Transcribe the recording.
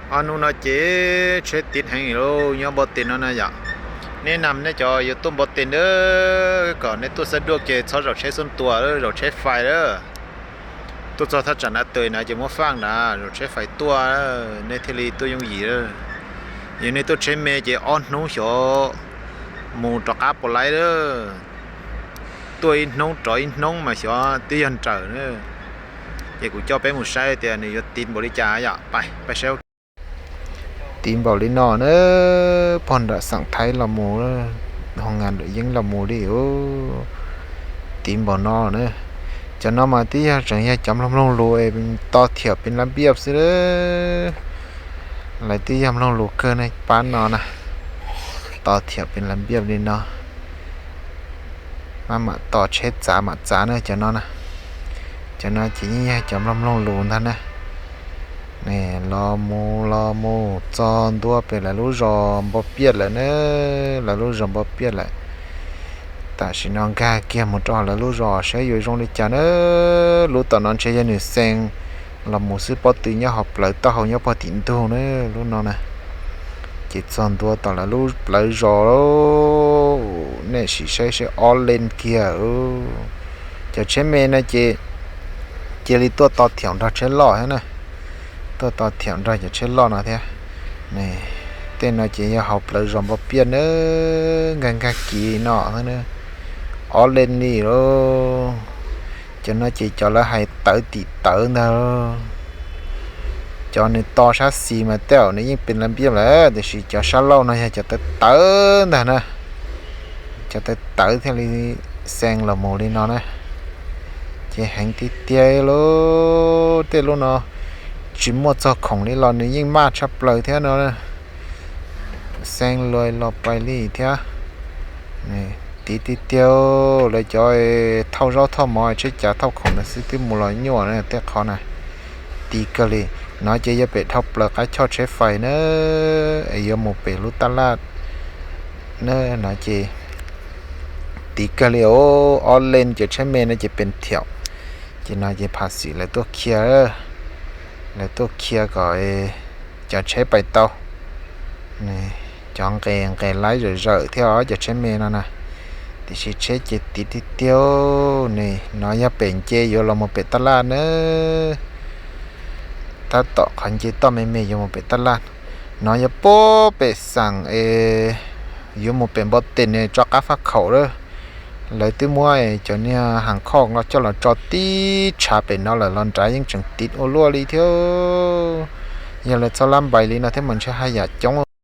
Ob hnub no ces tsheb tiv heev li nyob Npab Tes no na yom. Neb na, neb cov yuav tuaj Npab Tes na, kom neb tuaj xab duaj ke txhob zaum tsheb xub tua, zaum tsheb fais lawm. Tuaj txog thaj tsam na tes na ces muab faj na, zaum tsheb fais tuaj, nej thiaj li tuaj yooj yim. Yog nej tuaj tsheb me ces ob hnub xyov mus rov qab puas laib lawm. Tuaj ib hnub rov ib hnub mas xyov twb yog nrawm na. Ces kuv coj peb mus saib tias nws yuav tiv npaum li cas yom. Peb saib. Tiv npaum li no na, pog nram xeem Thaib los mus, hoo ngas luam yeeb los mus li. Tiv npaum no na. Cov no mas twb yog tseem yog cov mloog mloog lus es to thiam pes lab npiaj xwb. Lawv twb yog mloog lus kawg ne, pab no na, to thiam pes lab npiaj li no. Maj mam tos tsheb txav mam txav na cov no na. Cov no ces yeej yog cov mloog mloog lus ntag na. Los mus los mus txog ntua pem lawv lub zos Npab Piaj lawm na. Lawv lub zos Npab Piaj lawm. Tam sim no nkag kiag mus rau lawv lub zos saib yuav zoo li cas na. Lub tom no ntshe yog nws xee los mus xwb, pob tw nyob hauv plawv taub hau nyob pog tim ntug na, lub no na. Ces txog ntua tom lawv lub plawv zos, nej sim saib saib ob leej kiag. Cov tsheb me no ces cia li tuaj to thiam nrog tsheb loj thiab na. Tuaj to thiam nrog cov tsheb loj no thiab. Tej no ces yog hauv plawv zos Npab Piaj na, nkag nkag kiag no xwb na. Ob leej li lauj. Cov no ces cov lawv hais tawv tim tawv ntag. Cov nws to sab xis mas tej zaum nws yeej pes lab npiaj lawm, tiam sis cov sab laug no yog cov tawv tawv ntag na. Cov tawv tawv thiaj li xee los mus li no na. Ces heev tiag tiag lauj, tej lub no tsis muaj txog khoom li los nws yeej maj tshaj plaws thiab no. Xee luas los pais li thiab. Tiv tiag tiag, lawv cov thauj zaub thauj mov tsheb cav thauj khoom ntawd xwb twb mus los nyuaj na tej qhov na. Tiv kawg li. No ces yog pem dhau plaws qab choj tsheb fais na, es yuav mus pem lub taj laj na, no ces tiv kawg li os. Ob leej cov tsheb me no ces pes thiaum. Ces no ces pham xim lawv tuaj khiav, lawv tuaj khiav kom cov tsheb pais tau. Cov nqes nqes laib zawm zawm thiab os cov tsheb me no na. Tiam sis tsheb ces tiv tiag tiag ne. No yog pem nce yuav los mus pem taj laj na. Tab tom qhov nce toj me me yuav mus pem taj laj. No yog puag pem xeem es yuav mus pem Npab Tes ne, tso qab faj khaum lawm. Lawv twb muab cov niag hav khoj no coj los tso tib tshav pem no lawm los nrad yeej tseem tiv ua luaj li thiab. Yog lawv txhob lab npais li no thiab mas ntshe haj yam coob.